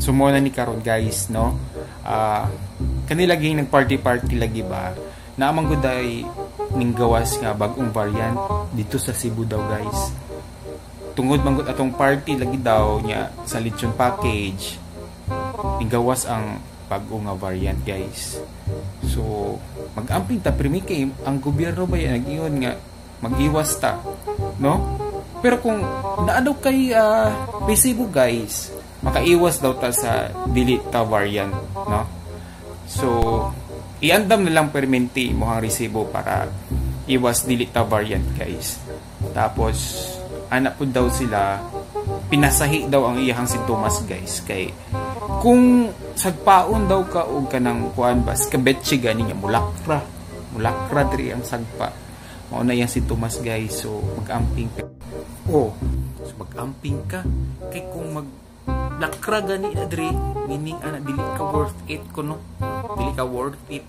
So mo na ni karon, guys, no? Kani lagi nag party party lagi ba? Naa man gud ay ning gawas nga bag-ong variant dito sa Cebu daw, guys. Tungod man gud atong party lagi daw niya sa lechon package, ning gawas ang bag-o nga variant, guys. So mag-amping ta primi kay ang gobyerno ba yan nag-ingon nga mag-iwas ta, no? Pero kung naa daw kay resibo, guys, makaiwas daw ta sa dili ta variant, no? So iandam na lang permente mo ang resibo para iwas dili ta variant, guys. Tapos ana pud daw sila, pinasahi daw ang iyahang sintomas, guys, kay kung sagpaon daw ka og kanang kuan ba, kabetche gani nga mulakra mulakra diri ang sagpa, mao na iyang sintomas, guys. So mag-amping, oh, so mag-amping ka kay kung mag lakra gani na diri, meaning ana dili ka worth it kuno, dili ka worth it.